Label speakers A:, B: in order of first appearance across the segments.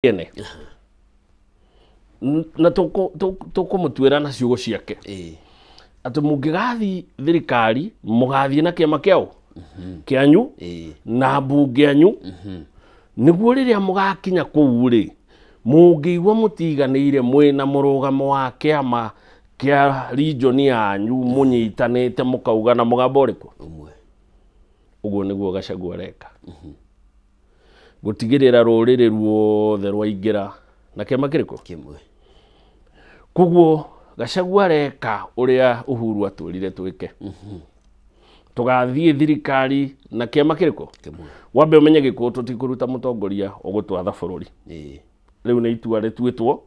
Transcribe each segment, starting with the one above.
A: Ene na tũkũmũtuĩra na ciugo ciake atĩ mũngĩgathiĩ thirikari mũgathiĩ na kĩama kĩao kĩanyu na mbunge anyu, nĩguo rĩrĩa mũgakinya kũu rĩ, mũngĩigua mũtiganĩire mwĩna mũrũgamo wa kĩama kĩa region yanyu mũnyitanĩte mũkauga na mũgambo ũrĩkũ
B: Ũmwe.
A: Ũguo nĩguo Gachagua areka, gũtigĩrĩra rũrĩrĩ ruothe rwaingĩra na kĩama kĩrĩkũ?
B: Kĩmwe.
A: Koguo Gachagua areka ũrĩa Uhuru atwĩrire twĩke, tũgathiĩ thirikari na kĩama kĩrĩkũ?
B: Kĩmwe.
A: Wambe ũmenye Gĩkũyũ tũtikũruta mũtongoria ũgũtwatha bũrũri. Rĩu nĩ itua rĩtuĩtwo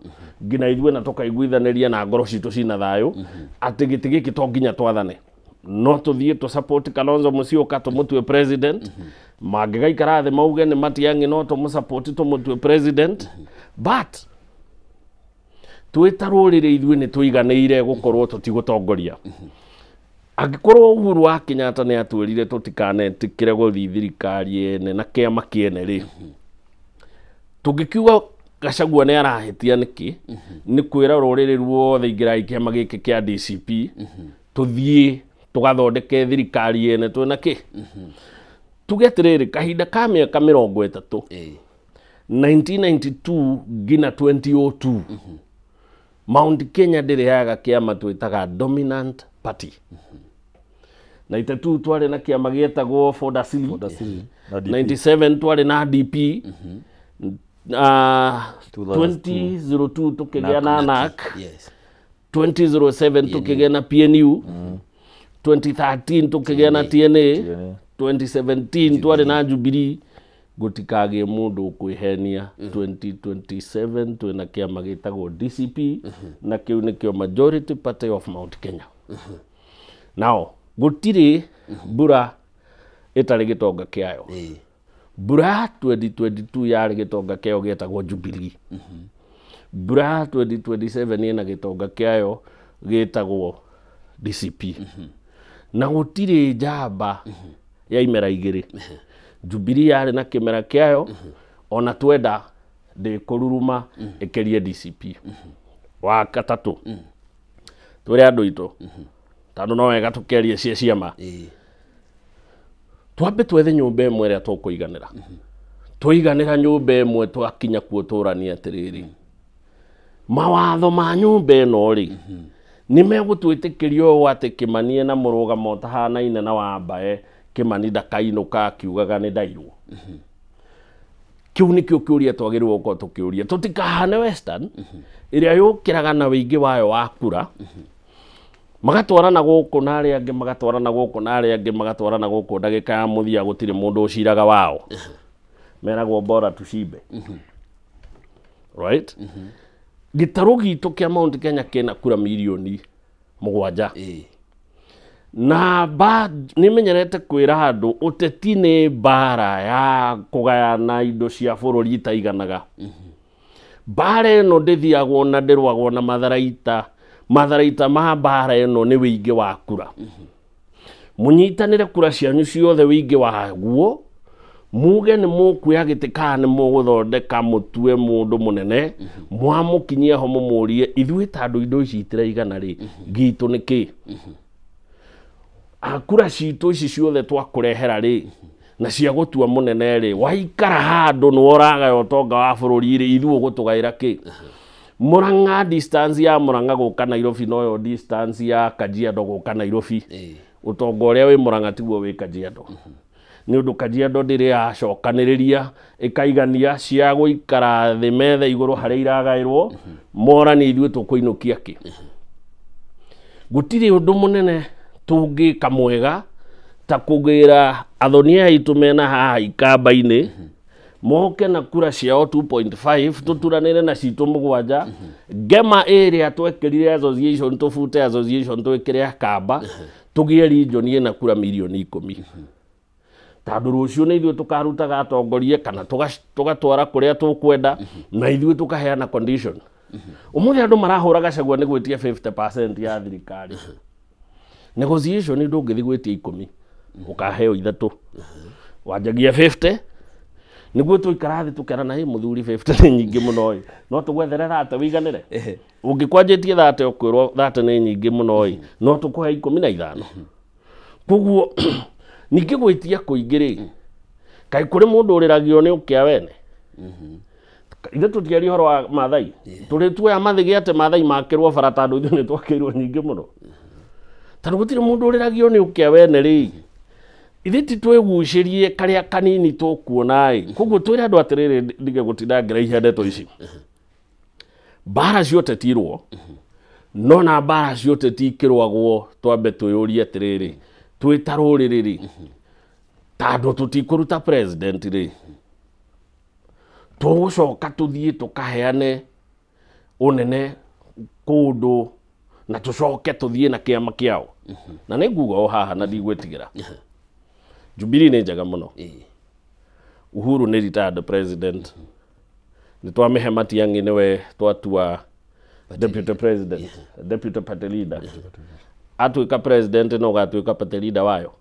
A: nginya ithuĩ na tũkaiguithanĩria na ngoro citũ cina thayũ atĩ gĩtĩ gĩkĩ to nginya twathane, no tũthiĩ tũ support Kalonzo Musyoka tũmũtue president. Mangĩgaikara thĩ mauge nĩ Matiang'i, no tũmũ support tũmũtue president, but twĩ ta rũrĩrĩ ithuĩ nĩ tũiganĩire gũkorwo tũtigũtongoria. Angĩkorwo Uhuru wa Kenyatta nĩ atwĩrire tũtikanetĩkĩre gũthiĩ thirikari ene na kĩama kĩene rĩ, tũngĩkiuga Gachagua nĩ arahĩtia nĩkĩ nĩ kwĩra rũrĩrĩ ruothe ingĩrai kĩama gĩkĩ kĩa DCP tũthiĩ tũgathondeke thirikari ene twĩna kĩ? Tuge atĩrĩrĩ, kahinda ka mĩaka 30, 1992 nginya 2002, Mount Kenya ndĩrĩ kĩama twĩtaga dominant party. 92 twarĩ na kĩama gĩetagwo Ford Asili.
C: Asili na DP.
A: 97 twarĩ na DP. 2002 tukĩgĩa na NARC. 2007 tukĩgĩa na PNU. 2013 tukĩgĩa na TNA.
C: TNA.
A: 2017 twarĩ na Jubilee. Gũtikagĩe mũndũ ũkwĩhenia, 2027 twĩna kĩama gĩtagwo DCP, na kĩu nĩkĩo majority party of Mount Kenya. Now gũtirĩ mbura ĩtarĩ gĩtonga kĩayo. Mbura ya 2022 yarĩ gĩtonga kĩayo gĩetagwo Jubilee. Mbura ya 2027 ĩna gĩtonga kĩayo gĩtagwo DCP. Na gũtirĩ njamba ya imera igĩrĩ. Jubilee yarĩ na kĩmera kĩayo, ona twenda ndĩkũruruma ĩkĩrie DCP. Wa gatatũ, twĩre andũ aitũ, tondũ no wega tũkĩarie cia ciama, twambe twethe nyũmba ĩmwe ĩrĩa tũkũiganĩra. Tũiganĩra nyũmba ĩmwe, twakinya kuo tũranie atĩrĩrĩ, mawatho ma nyũmba ĩno rĩ, nĩ megũtwĩtĩkĩria ũũ atĩ Kĩmani ena mũrũgamo ũtahanaine na wa Mbae, Kĩmani ndakainũka akiugaga nĩ ndairwo. Kĩu nĩkĩo kĩũria twagĩrĩirwo gũkorwo tũkĩũria. Tũtikahane Western ĩrĩa yũkĩraga na wĩingĩ wayo wa kura, magatwarana gũkũ na arĩa angĩ magatwarana gũkũ na arĩa angĩ magatwarana gũkũ, ndagĩka ya mũthia gũtirĩ mũndũ ũciraga wao, meragwo bora tushibe, right? Gĩtarũ gitũ kĩa Mount Kenya kĩna kura mirioni 7. Na ba nĩ menyerete kwĩra andũ ũteti nĩ mbara ya kũgayana indo cia bũrũri itaiganaga. Mbara ĩno ndĩthiagwo na ndĩrwagwo na matharaita. Matharaita ma mbara ĩno nĩ wĩingĩ wa kura. Mũnyitanĩre kura cianyu ciothe, wĩingĩ waguo muge nĩ mũkuoya gĩtĩ kana nĩ mũgũthondeka mũtue mũndũ mũnene, mwamũkinyia ho mũmũrie, ithuĩ tondũ indo ici itiraigana rĩ, gitũ nĩ kĩ? Kura citũ ici ciothe twakũrehera rĩ, na cia gũtua mũnene rĩ, waikara handũ nĩ ũragaya ũtonga wa bũrũri rĩ, ithuĩ ũgũtũgaĩra kĩ? Murang'a, distance ya Murang'a gũka Nairobi noyo distance ya Kajiado gũka Nairobi. Ũtonga ũrĩa wĩ Murang'a tiguo wĩ Kajiado, nĩ ũndũ Kajiado ndĩrĩ yacokanĩrĩria ĩkaigania cia gũikara thĩ metha igũrũ harĩa iragaĩrwo moranie ithuĩ tũkũinũkia kĩ. Gũtirĩ ũndũ mũnene tũngĩka mwega ta kũgĩra athoni aitũ mena haha ikamba-inĩ moke na kura ciao 2.5, tũturanĩre na citũ 7. Ngema ĩrĩa twekĩrire association, tũbute association twĩkĩre Akamba, tũgĩe region ĩna kura mirioni 10, tondũ rũciũ nĩ ithuĩ tũkarutaga atongoria kana tũgatwara kũrĩa tũkwenda na ithuĩ tũkaheana condition. Ũmũthĩ andũ marahũra Gachagua nĩ gwĩtia 50% ya thirikari. Negotiation ndũngĩthiĩ gwĩtia 10 ũkaheo 3, wanjagia 50. Nĩguo tũikara thĩ tũkerana hĩ mũthuri 50 nĩ nyingĩ mũno ĩ, no tũgwethere 30 wĩiganĩre. Ũngĩkwanjĩtie 30 ũkwĩrwo 30 nĩ nyingĩ mũno ĩ, no tũkũhe 15. Koguo ningĩ gwĩtia kũingĩ rĩ, kaĩ kũrĩ mũndũ ũrĩragio nĩ ũkĩa wene? Ithuĩ tũtiaria ũhoro wa Maathai, tũrĩ tuoya mathĩgĩ atĩ Maathai makĩrwo bara tondũ ithuĩ nĩ twakĩirwo nyingĩ mũno. Tondũ gũtirĩ mũndũ ũrĩragio nĩ ũkĩa wene rĩ, ithuĩ ti twĩgucĩrie karĩa kanini tũkuona ĩ. Koguo twĩre andũ atĩrĩrĩ, ndige gũtinda ngĩraihia ndeto ici. Mbara cia ũteti irũo, no na mbara cia ũteti ikĩrũagwo twambe twĩyũrie atĩrĩrĩ, twĩ ta rũrĩrĩ rĩ, tondũ tũtikũruta president rĩ, tũgũcoka tũthiĩ tũkaheane ũnene kũndũ na tũcoke tũthiĩ na kĩama kĩao. Na nĩ nguga o haha na ndigwĩtigĩra, Jubilee nĩ njega mũno. Uhuru nĩ retired president, nĩ twamĩhe Matiang'i nĩwe twatua deputy president, deputy party leader. Atuĩka president no ũgatuĩka party leader wayo.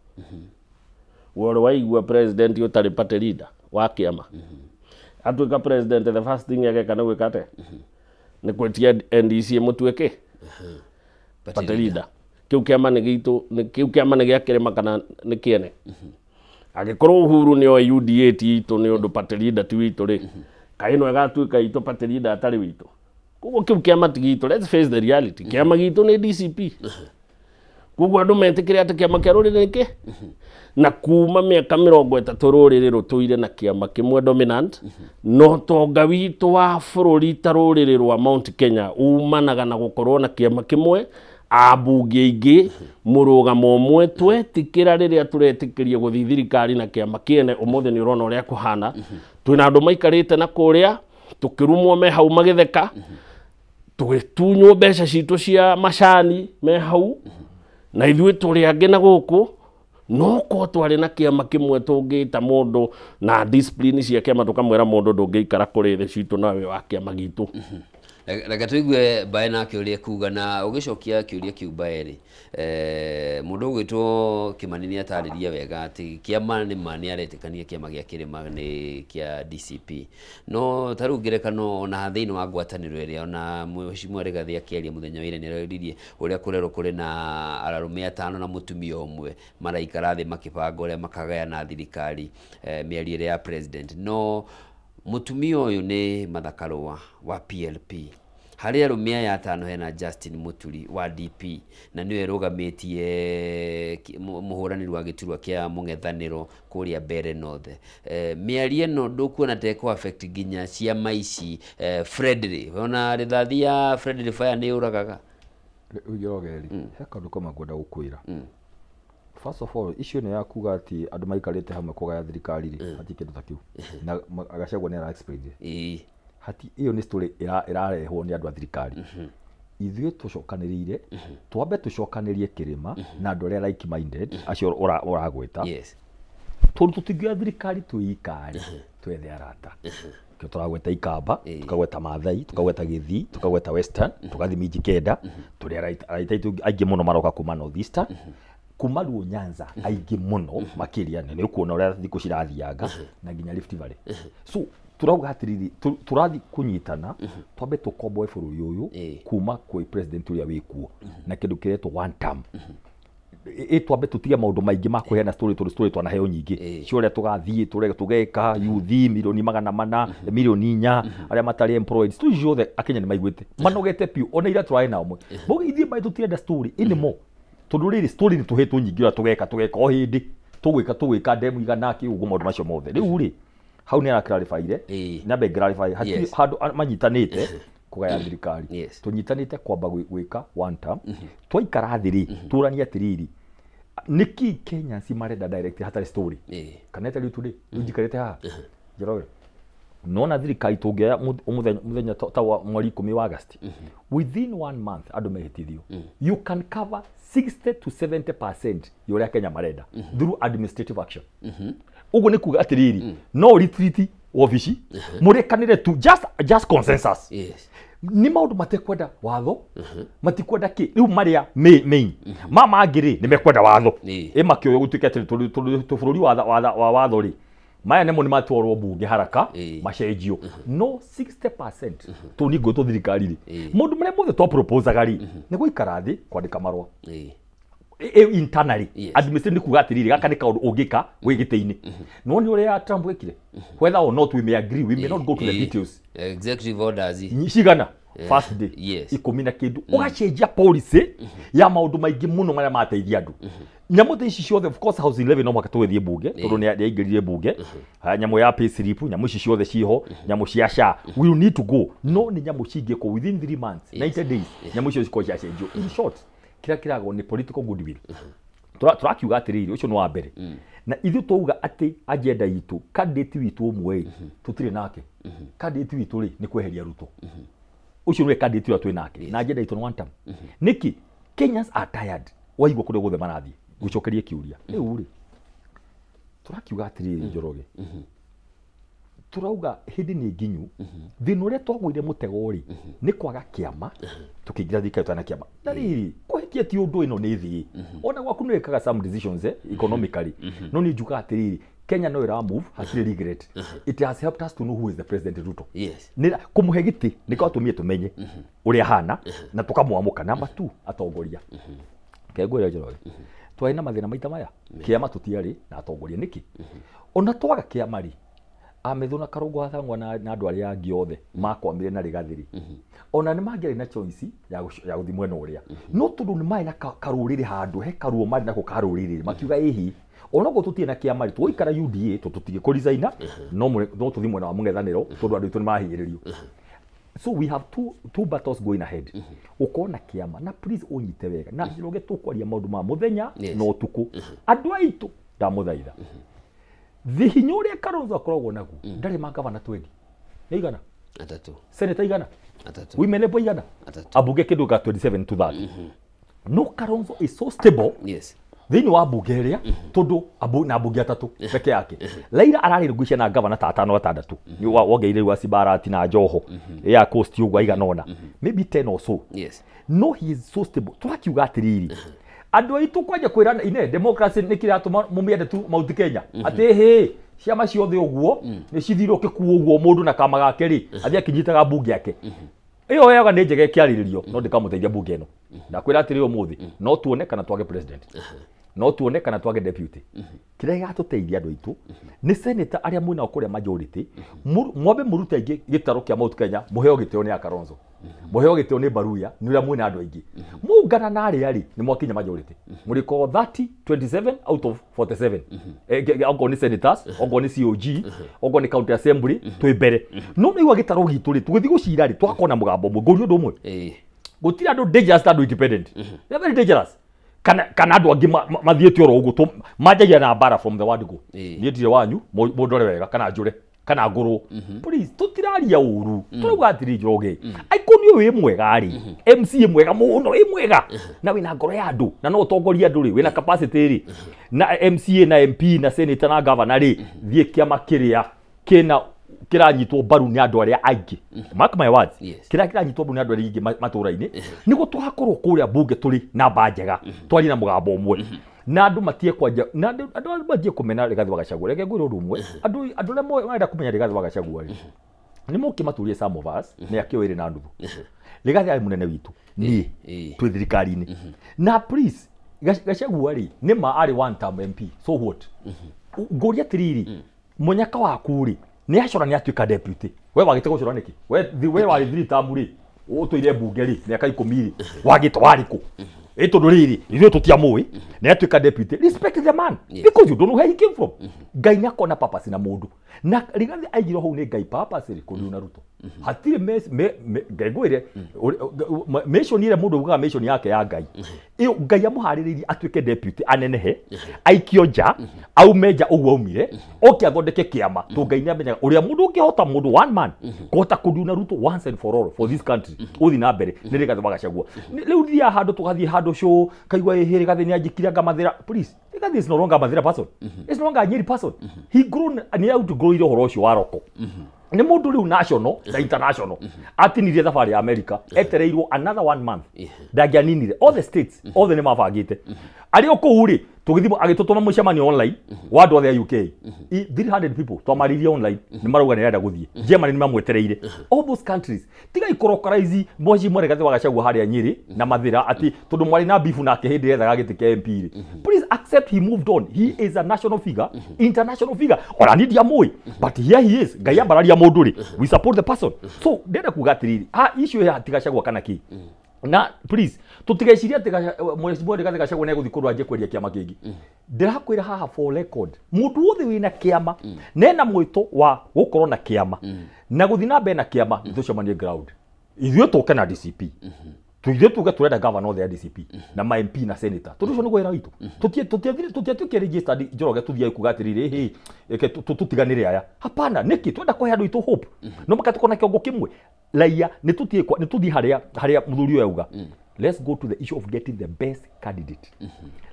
A: We ũrĩ waigua president ũtarĩ party leader wa kĩama? Atuĩka president, the first thing ageka nĩ gwĩka atĩa? Nĩ gwĩtia NDC ĩmũtue kĩ? Party leader. Kĩu kĩama nĩ gitũ, kĩu kĩama nĩ gĩa kĩrĩma kana nĩ kĩene? Angĩkorwo Uhuru nĩ oĩ UDA ti itũ nĩ ũndũ party leader ti witũ rĩ, kaĩ ĩno ĩgatuĩka itũ party leader atarĩ witũ? Koguo kĩu kĩama ti gitũ, let's face the reality. Kĩama gitũ nĩ DCP. Koguo andũ metĩkĩre atĩ kĩama kĩa rũrĩrĩ nĩ kĩ? Na kuma mĩaka 30 rũrĩrĩ rũtũire na kĩama kĩmwe dominant, na ũtonga witũ wa bũrũri ta rũrĩrĩ rwa Mount Kenya umanaga na gũkorwo na kĩama kĩmwe, ambunge aingĩ, mũrũgamo ũmwe. Twetĩkĩra rĩrĩa tũretĩkĩria gũthiĩ thirikari na kĩama kĩene, ũmũthĩ nĩ ũrona ũrĩa kũhana. Twĩna andũ maikarĩte na kũrĩa tũkĩrumwo me hau magĩtheka, tũgĩtunywo mbeca citũ cia macani me hau, na ithuĩ tũrĩ angĩ na gũkũ. No korwo twarĩ na kĩama kĩmwe tũngĩta mũndũ na discipline cia kĩama, tũkamwĩra mũndũ ndũngĩikara kũrĩ thĩ citũ nawe wa kĩama gitũ.
B: Reke tũigue Mbae nake ũrĩa ekuga, na ũgĩcokia kĩũria kĩu Mbae rĩ, mũndũ ũgwĩtwo Kĩmani nĩ atarĩria wega atĩ kĩama nĩ ma nĩ aretĩkania kĩama gĩa kĩrĩma nĩ kĩa DCP, no ta rĩu ngerekano ona thĩinĩ wa ngwatanĩro ĩrĩa ona Mheshimiwa Rigathĩ akĩaria mũthenya wa ira nĩ aroririe ũrĩa kũrerwo kũrĩ na arũme 5 na mũtumia ũmwe maraikara thĩ makĩbanga ũrĩa makagayana thirikari, mĩario ĩrĩa ya president. No mũtumia ũyũ nĩ Martha Karũa wa PLP. Harĩ arũme aya 5 hena Justin Muturi wa DP, na nĩwe ĩrũgamĩtie mũhũranĩri wa gĩturwa kĩa mũng'ethanĩro kũrĩa Mbeere North. Mĩario ĩno ndũkuona ta ĩkũ affect nginya ciama ici? Fred rĩ, ona rithathi ya Fred Fire nĩ yũragaga?
C: Rĩu Njoroge rĩ, he kaũndũ kamwe ngwenda gũkwĩra. First of all, issue ĩno ya kuga atĩ andũ maikarĩte hamwe kũgaya thirikari rĩ, hatirĩ kĩndũ ta kĩu. Na Gachagua nĩ ara explain. Hati ĩyo nĩ story ĩrarehwo nĩ andũ a thirikari. Ithuĩ tũcokanĩrĩire, twambe tũcokanĩrie kĩrĩma na andũ arĩa like minded acio ũragweta. Tondũ tũtingĩoya thirikari twĩ twethe arata. Kĩo tũragweta Ikamba, tukagweta Maathai, tukagweta Gĩthii, tukagweta Western, tũgathiĩ Minji Kenda, tũrĩ araita aitũ aingĩ mũno maroka kuma North Eastern, kuma Luo Nyanza aingĩ mũno makĩria, nĩ ũkuona ũrĩa thikũ cirathianga, na nginya Rift Valley. So turauga atiriri, tũrathiĩ kũnyitana twambe tũkomboe bũrũri ũyũ kuma kwĩ president ũrĩa wĩkuo na kĩndũ kĩretwo one term. Ĩ twambe tũtige maũndũ maingĩ ma kũheana story, tondũ story twanaheo nyingĩ cia ũrĩa tũgathiĩ tũrĩa tũgeka youth 400,000,000 4 million arĩa matarĩ employed. Story ciothe Akenya nĩ maiguĩte, manogete biũ, ona ira tũrarĩ nao mwe. Mbũgĩ ithuĩ mbaĩ tũtirenda story anymore, tondũ rĩrĩ story nĩ tũhetwo nyingĩ ũrĩa tũgeka tũgeka o hĩndĩ tũgwĩka tũgwĩka ndemu igana kĩ ũguo maũndũ macio mothe. Rĩu rĩ, hau nĩ ara-clarify-ire, nyambe clarify hatirĩ handũ manyitanĩte kũgaya thirikari. Tũnyitanĩte kwamba gwĩka one term. Twaikara thĩ rĩ, tũranie atĩrĩrĩ, nĩkĩ Kenyans marenda direct hatarĩ story? Kana ĩtarĩ today rĩu njikarĩte haha Njoroge, nona thirikari tũngĩoya mũthenya mũthenya ta wa mweri 10 wa August, within one month andũ mehĩtithio, you can cover 60 to 70% ya ũrĩa Kenya marenda through administrative action. Ũguo nĩ kuga atĩrĩrĩ, no retreat wabici mũrĩkanĩre tu, just consensus. Nĩ maũndũ matekwenda watho, matikwenda kĩ rĩu marĩa main ma mangĩ rĩ, nĩ mekwenda watho. Ĩ makĩoyo gũtuĩke atĩ tondũ bũrũri wa watho rĩ, Maya nĩmo nĩ matwarwo bunge haraka macenjio. No 60% tũ nĩ ngwĩtwo thirikari rĩ. Maũndũ marĩa mothe twa proposaga rĩ nĩ gũikara thĩ kwandĩka marũa. Internally administration kuga atiriri gaka nĩ kaũndũ ũngĩka wĩ gĩtĩ-inĩ. No nĩ ũrĩa Trump ekire. Whether or not we may agree, we may not go to the details.
B: Executive orders
C: cigana first day 10 na kĩndũ ũgacenjia policy ya maũndũ maingĩ mũno marĩa mateithia andũ. Nyamũ ta ici ciothe of course House 11 no mũhaka tũgĩthiĩ bunge tondũ nĩ yaingĩrire bunge. Nyamũ ya pay slip, nyamũ ici ciothe ciho, nyamũ cia SHA, we will need to go. No nĩ nyamũ cingĩkwo within 3 months, 90 days, nyamũ icio cikorwo ciacenjio. In short, kĩrĩa kĩragwo nĩ political goodwill. Tũrakiuga atĩrĩrĩ, ũcio nĩ wa mbere. Na ithuĩ twauga atĩ agenda itũ, candidate witũ ũmwe tũtirĩ nake. Candidate witũ rĩ nĩ kweheria Ruto. Ũcio nĩwe candidate ũrĩa twĩ nake. Na agenda itũ nĩ one term. Nĩkĩ? Kenyans are tired. Waigua kũrĩa guothe marathiĩ. Gũcokerie kĩũria. Rĩu rĩ, tũrakiuga atĩrĩrĩ Njoroge. Tũrauga hĩndĩ nĩ nginyu. Thĩna ũrĩa twagũire mũtego rĩ, nĩ kwaga kĩama, tũkĩingĩra thirikari tũtarĩ na kĩama. Na rĩrĩ, kũhĩtia ti ũndũ ĩno nĩ thĩ. Ona gwaku nĩ wĩkaga some decisions economically. No nĩ njugaga atĩrĩrĩ, Kenya no ĩra move, hatirĩ regret. It has helped us to know who is the President Ruto. Nĩ kũmũhe gĩtĩ nĩ gwatũmire tũmenye ũrĩa ahana na tũkamwamũka. Number 2, atongoria. Kengwĩra Njoroge. Twarĩ na mathĩna maita maya. Kĩama tũtiarĩ na atongoria nĩkĩ? Ona twaga kĩama rĩ, Amethu na Karũngũ Gathang'wa na andũ arĩa angĩ othe makwamire na Rigathĩ rĩ, ona nĩ mangĩarĩ na choice ya gũthiĩ mwena ũrĩa. No tondũ nĩ marĩ na karũrĩrĩ handũ, he karuo marĩ nako karũrĩrĩ, makiuga ĩhi, onokorwo tũtirĩ na kĩama rĩ, tũgũikara UDA, tondũ tũtingĩkũresigna, no tũthiĩ mwena wa mũng'ethanĩro, tondũ andũ aitũ nĩ mahinyĩrĩrio. So we have two battles going ahead. Ũkona kĩama, na please ũnyite wega, na Njoroge tũkwaria maũndũ ma mũthenya na ũtukũ. Andũ aitũ ndamũthaitha. Hinya ũrĩa Kalonzo akoragwo naguo ndarĩ ma gavana 20. Nĩ igana?
B: Atatũ.
C: Senator igana?
B: Atatũ.
C: Women rep igana?
B: Atatũ.
C: Ambunge kĩndũ ga 27 to 30. No Kalonzo is so stable. Thĩinĩ wa mbunge ĩrĩa tondũ na mbunge atatũ peke yake. Raila ararĩ na gavana ta 5 6. Nĩ wongereire rĩu Cibarati na Joho ya Coast ũguo aigana ũna. Maybe 10 or so. No he is so stable. Tũrakiuga atĩrĩrĩ, andũ aitũ kwanja kwĩrana ine democracy nĩ kĩratũma mũmĩende tu Mount Kenya. Atĩ hĩ ciama ciothe ũguo nĩ cithirwo kĩkuo ũguo mũndũ na kama gake rĩ athiĩ akĩnyitaga mbunge yake. Ĩyo yaga nĩ njega ĩkĩarĩrĩrio no ndĩkamũteithia mbunge ĩno. Ndakwĩra atĩrĩ ũmũthĩ no tuone kana twage president. No tuone kana twage deputy. Kĩrĩa gĩgatũteithia andũ aitũ nĩ senator arĩa mwĩnao kũrĩa majority, mwambe mũrute aingĩ gĩtarũ kĩa Mount Kenya, mũheo gĩtĩo nĩ Kalonzo. Mũheo gĩtĩo nĩ Baruya, nĩ ũrĩa mwĩna andũ aingĩ. Mũngana na arĩa rĩ, nĩ mwakinya majority. Mũrĩkorwo 30, 27 out of 47. Okorwo nĩ senators, okorwo nĩ COG, okorwo nĩ county assembly, twĩ mbere. No nĩ igua gĩtarũ gitũ rĩ, tũgĩthiĩ gũcira rĩ, tũgakorwo na mũgambo ũmwe. Ngũrie ũndũ ũmwe. Gũtirĩ andũ dangerous ta andũ independent. They are very dangerous. Kana andũ angĩ mathiĩte oro ũguo manjagia na mbara from the word go. Niĩ ndirĩ wanyu, mũndore wega kana njũre kana ngũrwo. Please, tũtiraria ũru. Tũrauga atĩrĩ Njoroge. Aikoni ũyũ wĩ mwega rĩ, MC mwega mũno, wĩ mwega. Na wĩna ngoro ya andũ, na no ũtongorie andũ rĩ, wĩna capacity rĩ. Na MCA na MP na senator na governor rĩ, thiĩ kĩama kĩrĩa kĩna kĩranyitwo mbaru nĩ andũ arĩa aingĩ. Mark my words. Kĩrĩa kĩranyitwo mbaru nĩ andũ arĩa aingĩ matũũra-inĩ, nĩguo tũgakorwo kũrĩa mbunge tũrĩ namba njega, twarie na mũgambo ũmwe. Na andũ matige kwanja, na andũ matige kũmena Rigathĩ wa Gachagua. Reke ngwĩre ũndũ ũmwe, andũ arĩa marenda kũmenya Rigathĩ wa Gachagua rĩ, nĩ moke matũrie some of us mĩaka ĩyo ĩrĩ na nuthu. Rigathĩ arĩ mũnene witũ, niĩ twĩ thirikari-inĩ. Na please, Gachagua rĩ, nĩ ma arĩ one term MP, so what? Ngũria atĩrĩrĩ, mũnyaka waku rĩ, nĩ acora nĩ atuĩka deputy. We wagĩte gũcora nĩkĩ? We warĩ three term rĩ, ũtũire mbunge rĩ, mĩaka 10 rĩ, wagĩte warĩ kũ? Ĩ tondũ rĩrĩ, ithuĩ tũtiamũĩ, nĩ atuĩka deputy. Respect the man, because you don't know where he came from. Ngai nĩ akona purpose na mũndũ. Na Rigathĩ aigirwo hau nĩ Ngai purpose rĩ, kũrĩ na Ruto. Hatirĩ Ngai ngwĩre, mission ĩrĩa mũndũ augaga mission yake ya Ngai. Ĩyo Ngai amũharĩrĩirie atuĩke deputy anenehe, aikio nja, aume nja ũguo aumire, oke athondeke kĩama. Tondũ Ngai nĩ amenyaga ũrĩa mũndũ ũngĩhota mũndũ one man, kũhota kũnduna Ruto once and for all for this country. Ũthiĩ na mbere nĩ Rigathĩ wa Gachagua. Rĩu thiaga handũ tũgathiĩ handũ show, kaigua ĩhĩ Rigathĩ nĩ anjĩkire ngamathĩra. Please, Rigathĩ is no longer a Mathĩra person. Is no longer a Nyeri person. He grown, nĩ outgrowire ũhoro ũcio wa roko. Nĩ mũndũ rĩu national na international. Atinirie thabarĩ ya America, etereirwo another 1 month. Ndangĩaninire. All the states, othe nĩ mabangĩte. Arĩ o kũu rĩ, Tũgĩthiĩ agĩtũtũma mũcemanio online wa andũ othe a UK. 300 people twamaririe online nĩ marauga nĩ arenda gũthiĩ. Germany nĩ mamwetereire. All those countries. Tiga ikorokora ici mheshimiwa Rigathĩ wa Gachagua harĩa Nyĩrĩ na Mathĩra atĩ tondũ mwarĩ na beef nake hĩndĩ ĩrĩa ethaga gĩtĩ kĩa MP rĩ. Please accept he moved on. He is a national figure, international figure. Ona niĩ ndiamũĩ, but here he is. Ngai ambararia mũndũ rĩ, we support the person. So ndĩrenda kuga atĩrĩrĩ, ha issue ya ti Gachagua kana kĩ. Na please tutigecirie atĩ mheshimiwa Rigathĩ Gachagua nĩ egũthiĩ kũndũ anjie kwendia kĩama kĩngĩ. Ndĩrakwĩra haha for record, mũndũ wothe wĩna kĩama nena mwĩto wa gũkorwo na kĩama na gũthiĩ na mbere na kĩama, nĩtũcemanie ground. Ithuĩ tũke na DCP, tuithuĩ tuge turenda governor othe a DCP na ma MP na senator, tondũ ũcio nĩguo wĩra witũ. Tũtiatuĩkire registered Njoroge tũthiage kuga atĩrĩrĩ, hĩ reke tũtiganĩre aya. Hapana, nĩkĩ twenda kũhe andũ aitũ hope? No mũhaka tũkorwo na kĩongo kĩmwe raia. Nĩ tũthiĩ harĩa mũthuri ũyũ auga, let's go to the issue of getting the best candidate.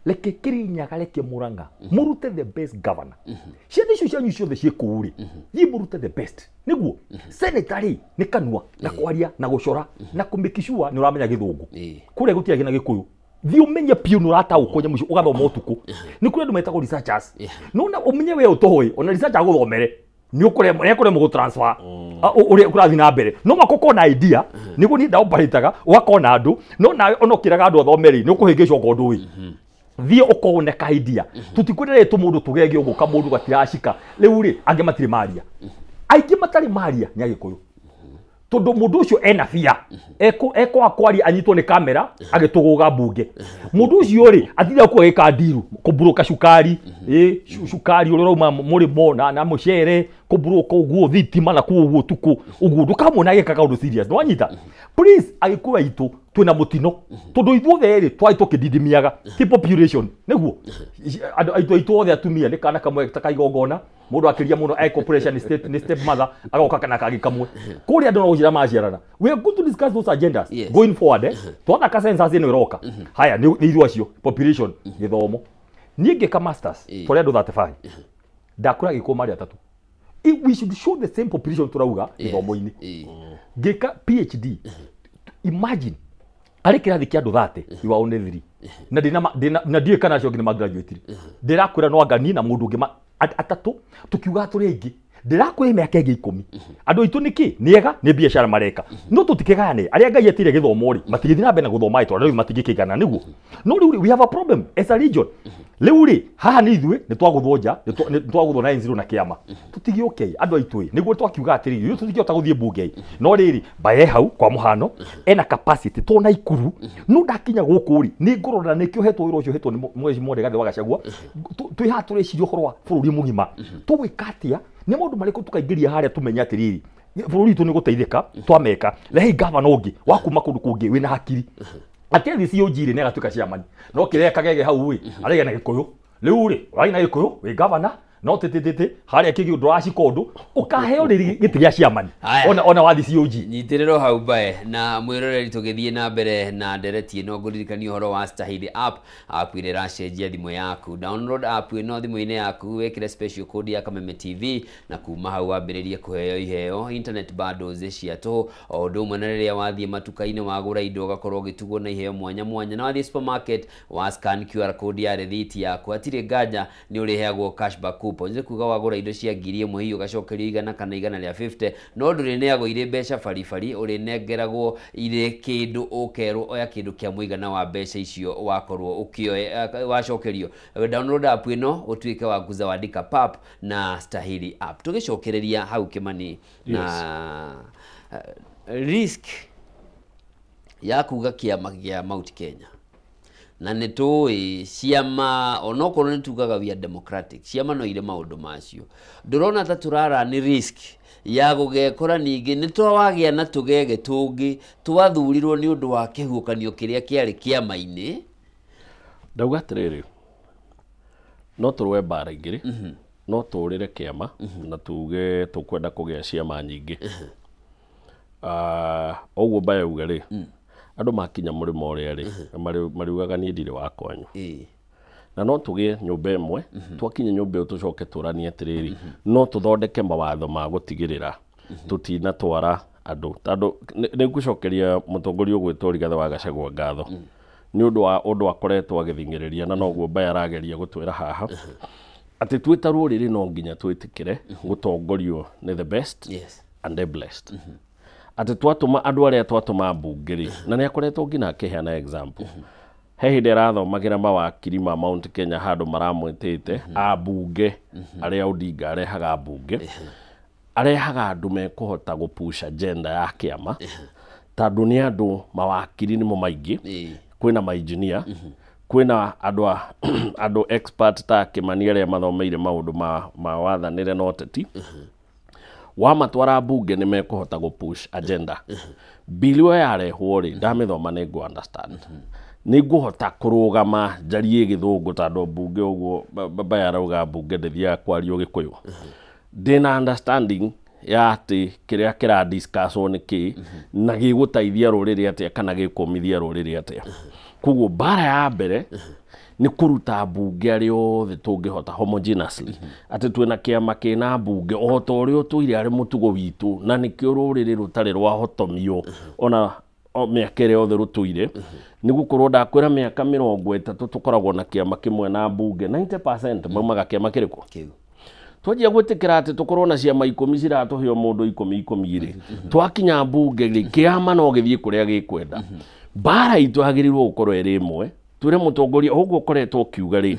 C: Reke Kirinyaga, reke Murang'a mũrute the best governor. Ciana icio cianyu ciothe ciĩ kũu rĩ, thiĩ mũrute the best. Nĩguo senator rĩ, nĩ kanua na kwaria na gũcora na kũ sure nĩ ũramenya gĩthũngũ. Kũrĩa gũtirĩ na gĩkũyũ, thiĩ ũmenye biũ nĩ ũrataũkwo nyamũ icio, ũgathoma ũtukũ. Nĩ kũrĩ andũ metagwo researchers. No na ũmenye we ũtoĩ, ona researcher agũthomere nĩ ũkũremwo gũtransfer ũrĩa kũrathiĩ na mbere. No maka ũkorwo na idea nĩguo niĩ ndaoparĩtaga, ũgakorwo na andũ, no nawe ona ũkĩraga andũ athome rĩ, nĩ ũkũhĩngĩcwo okorwo ndũĩ. Thiĩ ũkorwo na ka idea. Tũtikwenda tũmũndũ tũgege ũguo, kamũndũ gatiracika rĩu rĩ, angĩ matirĩ maria, aingĩ matarĩ maria nĩ Agĩkũyũ, tondũ mũndũ ũcio ena bia ekwaga kwaria anyitwo nĩ kamera agĩtũgũga mbunge. Mũndũ ũcio rĩ, atindaga kuo agĩka ndiru kũmburuka cukari, ĩ cukari ũrĩa ũrauma mũrĩmo na mũcere kũmburuka ũguo, thitima na kũu ũguo ũtukũ ũguo, ndũkamuona agĩka kaũndũ serious. Nĩwanyita? Please, Agĩkũyũ aitũ twĩna mũtino, tondũ ithuothe rĩ, twarĩ tũkĩdidimiaga ti population nĩguo andũ aitũ othe atumia nĩ kana kamwe ta kaigongona. Mũndũ akĩria mũno eko pressure nĩ step mother agoka kana kangĩ kamwe kũrĩa andũ no gũcira maciarana. We are going to discuss those agendas going forward, eh. Twathaka census ĩno ĩroka haya nĩ ithuĩ acio population. Gĩthomo, niĩ ngĩka masters, twarĩ andũ 35, ndakũra gĩkũ marĩ atatũ. We should show the same population tũrauga gĩthomo-inĩ. Ngĩka PhD, imagine arĩ kĩrathi kĩa andũ 30, you are only three, na ndina na ndiũĩ kana acio angĩ nĩ magraduate. Ndĩrakwĩra no anga niĩ na mũndũ ũngĩ atatũ tũkiuga tũrĩ aingĩ. Ndĩrakwĩra mĩaka ĩngĩ 10, andũ aitũ nĩkĩ nĩ ega nĩ biacara mareka, no tũtikĩgayane. Arĩa Ngai etire gĩthomo rĩ, matigĩthiĩ na mbere na gũthoma ĩ, tondũ rĩu matingĩkĩigana nĩguo. No rĩu rĩ, we have a problem as a region. Rĩu rĩ, haha nĩ ithuĩ nĩ twagũthwo nja, nĩ twagũthwo na nziro na kĩama. Tũtigĩũke andũ aitũ ĩ, nĩguo twakiuga atĩrĩrĩ, ithuĩ tũtingĩhota gũthiĩ mbunge ĩ, no rĩrĩ mbaye hau kwa mũhano ena capacity to na Ikuru, no ndakinya gũkũ rĩ, nĩ ngũrora nĩkĩo hetwo wĩra ũcio hetwo nĩ mheshimiwa Rigathĩ wa Gachagua. Twĩ haha tũreciria ũhoro wa bũrũri mũgima, tũgwĩka atĩa, nĩ maũndũ marĩkũ tũkaingĩria harĩa tũmenye atĩrĩrĩ, bũrũri witũ nĩ gũteithĩka twameka. Rehei gavana ũngĩ wa kuma kũndũ kũngĩ wĩna hakiri atĩ athiĩ COG rĩ, nĩ agatuĩka chairman. No kĩrĩa kagege hau rĩ, araiga na Gĩkũyũ, rĩu rĩ ũraiga na Gĩkũyũ wĩ gavana, no tĩtĩtĩtĩ harĩa kĩngĩ ndũracika ũndũ ũkaheo rĩrĩ gĩtĩ gĩa chairman.
B: Haya.
C: Ona wathi COG.
B: Nyitĩrĩrwo hau mbae na mwĩroreri, tũgĩthiĩ na mbere na ndereti ĩno, ngũririkania ũhoro wa Stahili app, app ĩrĩa ĩracenjia thimũ yaku. Download app ĩno thimũ-inĩ yaku, wĩkĩre special code ya Kameme TV, na kuma hau wambĩrĩrie kũheo iheo, internet bundles cia tũhũ, o ũndũ ũmwe na rĩrĩa wathiĩ matuka-inĩ wagũra indo ũgakorwo ũgĩtugwo na iheo mwanya mwanya, na wathiĩ supermarket wa scan QR code ya rĩthiti yaku, hatirĩ nganja nĩ ũrĩheagwo cashback coupons. Nĩ kuga wagũra indo cia 1000 hihi ũgacokerio 100 kana 150, no ndũrĩneagwo irĩ mbeca baribari, ũrĩnengeragwo irĩ kĩndũ, ũkerwo oya kĩndũ kĩa mũigana wa mbeca icio wakorwo ũkĩoya wacokerio. Download app ĩno ũtuĩke wa kuzawadika pap na Stahili app. Tũgĩcokereria hau Kĩmani na risk ya kuga kĩama gĩa Mount Kenya, na nĩ tũĩ ciama onokorwo nĩ tugaga we are democratic, ciama no irĩ maũndũ macio. Ndũrona ta tũrara nĩ risk ya gũgekora ningĩ nĩ twawagĩa na tũgege tũngĩ twathurirwo nĩ ũndũ wa kĩhuhũkanio kĩrĩa kĩarĩ kĩama-inĩ?
A: Ndauga atĩrĩrĩ, no tũrũe mbara igĩrĩ. No tũrĩre kĩama na tuge tũkwenda kũgĩa ciama nyingĩ. Ah, ũguo mbaya uga rĩ, andũ makinya mũrĩmo ũrĩa rĩ, mariugaga niĩ ndirĩ wa kwanyu. Na no tũgĩe nyũmba ĩmwe. Twakinya nyũmba ĩyo, tũcoke tũranie atĩrĩrĩ, no tũthondeke mawatho ma gũtigĩrĩra tũtinatwara andũ, tondũ nĩ ngũcokeria mũtongoria ũgwĩtwo Rigathĩ wa Gachagua ngatho Nĩ ũndũ wa ũndũ akoretwo agĩthing'ĩrĩria na noguo Mbae arageria gũtwĩra haha atĩ twĩ ta rũrĩrĩ no nginya twĩtĩkĩre gũtongorio nĩ the best and the blessed. Atĩ twatũma andũ arĩa twatũma mbunge rĩ, na nĩ akoretwo nginya akĩheana example. He hĩndĩ arathomagĩra mawakiri ma Mount Kenya handũ maramwĩtĩte ambunge arĩa Odinga arehaga mbunge, arehaga andũ mekũhota gũpush agenda ya kĩama tondũ nĩ andũ mawakiri nĩmo maingĩ, kwĩna mainjinia, kwĩna andũ andũ expert ta Kĩmani arĩa mathomeire maũndũ ma wathanĩre na ũteti. Wamatwara mbunge nĩ mekũhota gũpush agenda. Bill ĩyo yarehwo rĩ, ndamĩthoma nĩ ngũ understand, nĩ ngũhota kũrũgama njarie gĩthũngũ tondũ mbunge ũguo Mbae arauga mbunge ndĩthiaga kwario gĩkũyũ. Ndĩna understanding ya atĩ kĩrĩa kĩra discusswo nĩ kĩ na gĩgũteithia rũrĩrĩ atĩa kana gĩkũmithia rũrĩrĩ atĩa. Koguo mbara ya mbere nĩ kũruta mbunge arĩa othe tũngĩhota homogeneously, atĩ twĩna kĩama kĩna mbunge o ta ũrĩa ũtũire arĩ mũtugo witũ, na nĩkĩo rũrĩrĩ rũtarĩ rwahotomio ona mĩaka ĩrĩa yothe rũtũire. Nĩ gũkorwo ndakwĩra mĩaka 30 tũkoragwo na kĩama kĩmwe na mbunge 90% maumaga kĩama kĩrĩkũ?
B: Kĩu.
A: Twanjia gwĩtĩkĩra atĩ tũkorwo na ciama 10 ciratũhe o mũndũ 10 10 rĩ, twakinya mbunge rĩ, kĩama no gĩthiĩ kũrĩa gĩkwenda. Mbara itũ yagĩrĩirwo gũkorwo ĩrĩ ĩmwe, twĩre mũtongoria ũguo ũkoretwo ũkiuga rĩ,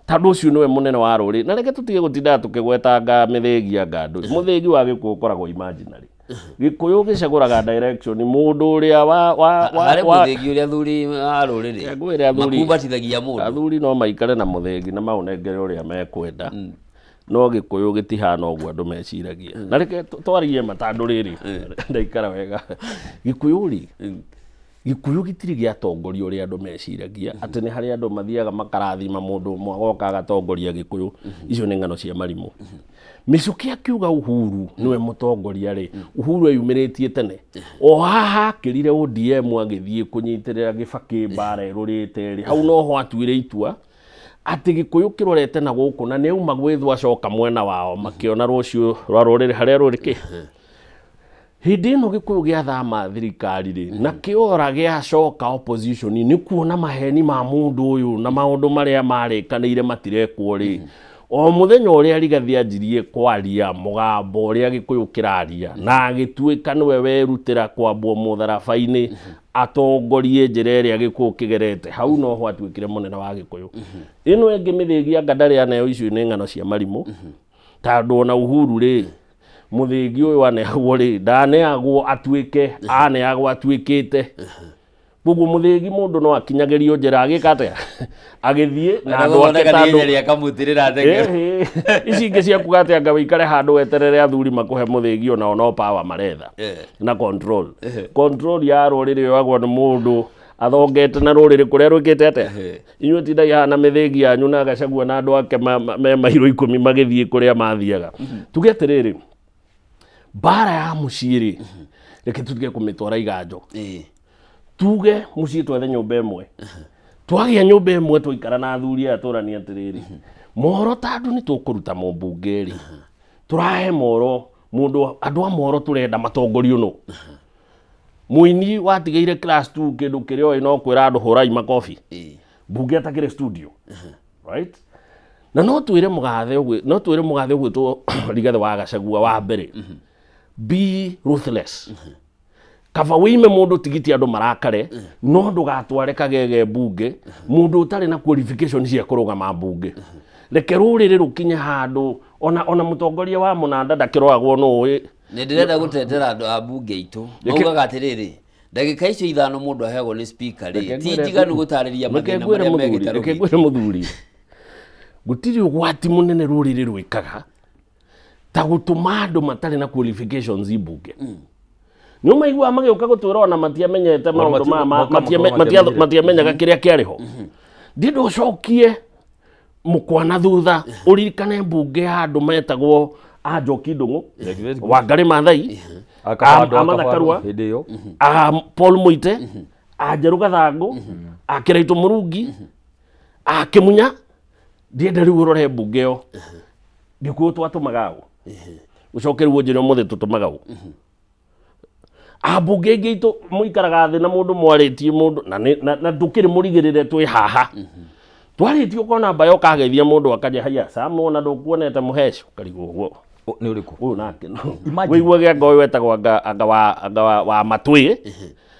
A: tondũ ũcio nĩwe mũnene wa rũrĩrĩ. Na reke tũtige gũtindaga tũkĩgwetanga mĩthĩgi ya ngandũ. Mũthĩgi wa Gĩkũyũ ũkoragwo imaginary. Gĩkũyũ gĩcagũraga direction mũndũ ũrĩa wa
B: Harĩ mũthĩgi ũrĩa athuri a rũrĩrĩ
A: Ngwĩre athuri
B: makumbatithagia mũndũ.
A: Athuri no maikare na mũthĩgi na maũnengere ũrĩa mekwenda, no Gĩkũyũ gĩtihana ũguo andũ meciragia. Na reke twarie matandũ rĩrĩ ndaikara wega. Gĩkũyũ rĩ, Gĩkũyũ gĩtirĩ gĩatongoria ũrĩa andũ meciragia atĩ nĩ harĩ andũ mathiaga makarathima mũndũ ũmwe agoka agatongoria Gĩkũyũ. Icio nĩ ng'ano cia marimũ. Mĩcũkĩ akiuga Uhuru nĩwe mũtongoria rĩ, Uhuru eyumĩrĩtie tene o haha akĩrire ODM agĩthiĩ kũnyitĩrĩra Gĩbakĩ mbara ĩrũrĩte rĩ, hau noho atuire itua atĩ Gĩkũyũ kĩrorete na gũkũ na nĩauma gwĩthwo acoka mwena wao makĩona rũciũ rwa rũrĩrĩ harĩa rũrĩ kĩ. Hĩndĩ ĩno Gĩkũyũ gĩathama thirikari rĩ, na kĩora gĩacoka opposition nĩ kuona maheni ma mũndũ ũyũ na maũndũ marĩa marĩkanĩire matirekwo rĩ, o mũthenya ũrĩa Rigathi anjirie kwaria mũgambo ũrĩa Gĩkũyũ kĩraria na agĩtuĩka nĩwe werutĩra kwambwo mũtharaba-inĩ atongorie njĩra ĩrĩa Gĩkũyũ kĩgerete, hau noho atuĩkire mũnene wa Gĩkũyũ. Ĩno ĩngĩ mĩthĩgi anga ndarĩ aneo, icio nĩ ng'ano cia marimũ, tondũ ona Uhuru rĩ, mũthĩgi ũyũ aneagwo rĩ, ndaneagwo atuĩke, aneagwo atuĩkĩte. Koguo mũthĩgi mũndũ no akinyagĩrio njĩra agĩka atĩa? Agĩthiĩ na andũ ake tondũ
B: akamũtirĩra thenge.
A: Ici ingĩ ciakuga atĩ anga wĩikare handũ weterere athuri makũhe mũthĩgi onao no power maretha na control. Control ya rũrĩrĩ yoyagwo nĩ mũndũ athongete na rũrĩrĩ kũrĩa rwĩkĩte atĩa? Inyuĩ tindai haha na mĩthĩgi yanyu na Gachagua na andũ ake me mairũ 10 magĩthiĩ kũrĩa mathiaga. Tuge atĩrĩrĩ, mbara ya mũciĩ rĩ, reke tũtige kũmĩtwara iganjo. Tuge mũciĩ twethe nyũmba ĩmwe, twagĩa nyũmba ĩmwe twaikara na athuri aya tũranie atĩrĩrĩ, mohoro tondũ nĩ tũkũruta mũmbunge rĩ, tũrahe mohoro mũndũ, andũ a mohoro tũrenda matongorio nũ. Mũini watigĩire class 2 kĩndũ kĩrĩa oĩ no kwĩra andũ hũrai makobi, mbunge atakĩrĩ studio, right? Na no twĩre mũgathe ũgwĩ, no twĩre mũgathe ũgwĩtwo Rigathi wa Gachagua wa mbere, be ruthless. Kaba wĩime mũndũ tigiti andũ marakare, no ndũgatware kagege mbunge mũndũ ũtarĩ na qualification cia kũrũgama mbunge. Reke rũrĩrĩ rũkinye handũ ona mũtongoria wa mũnanda ndakĩroragwo nũ ũĩ.
B: Nĩ ndĩrenda gũtetera andũ a mbunge itũ. Maugaga atĩrĩrĩ, ndagĩka icio 5 mũndũ aheagwo nĩ speaker rĩ, ti njiganu gũtarĩria mathĩna marĩa me gĩtarũ
A: Reke
B: gĩkĩ.
A: ngwĩre mũthuri, gũtirĩ ũgwati mũnene rũrĩrĩ rwĩkaga ta gũtũma andũ matarĩ na qualifications mbunge. Nĩ ũmaiguaga magĩũka gũtwĩra ona matiamenyete maũndũ matiamenyaga kĩrĩa kĩarĩ ho. Ndĩndũ ũcokie mũkwa na thutha ũririkane mbunge ya andũ metagwo a Njoki Ndung'u, Wangari Maathai, a Martha Karua, a Paul Muite, a Njerũ Gathangũ, a Kĩraitũ Mũrungi, a Kĩmunya. Ndienda rĩu ũrore mbunge ĩyo Gĩkũyũ twatũmaga ũ, ũcoke rĩu ũnjĩre ũmũthĩ tũtũmaga ũ. Ambunge aingĩ aitũ mũikaraga thĩ na mũndũ mwarĩtie mũndũ na ndũkĩrĩ mũrigĩrĩre twĩ haha. Twarĩtie ũkona mbayo ũkageithia mũndũ akaja haya Sam ona ndũkuonete mũheci ũkarigwo ũguo.
C: Nĩ ũrĩkũ?
A: Ũyũ nake no. Wĩiguage anga ũyũ wetagwo anga wa matwĩ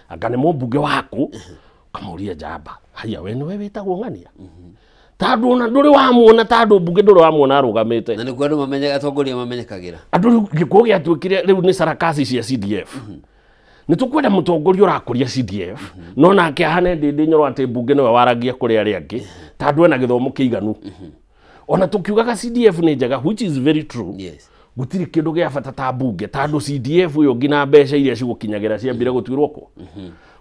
A: anga nĩ mũmbunge waku ũkamũria njamba haya we nĩwe wĩtagwo ng'ania tondũ ona ndũrĩ wamuona tondũ mbunge ndũrĩ wamuona arũgamĩte.
B: Na nĩkuo andũ mamenyaga atongoria mamenyekagĩra.
A: Andũ rĩu gĩkuũ gĩatuĩkire rĩu nĩ sarakasi cia CDF. Nĩ tũkwenda mũtongoria ũrakũria CDF no nake ahane Ndĩndĩ Nyoro atĩ mbunge nĩwe waragia kũrĩ arĩa angĩ tondũ ena gĩthomo kĩiganu. Ona tũkiugaga CDF nĩ njega which is very true.
B: Yes.
A: Gũtirĩ kĩndũ gĩa bata ta mbunge tondũ CDF ĩyo nginya mbeca iria cigũkinyagĩra ciambire gũtuĩrwo kũ.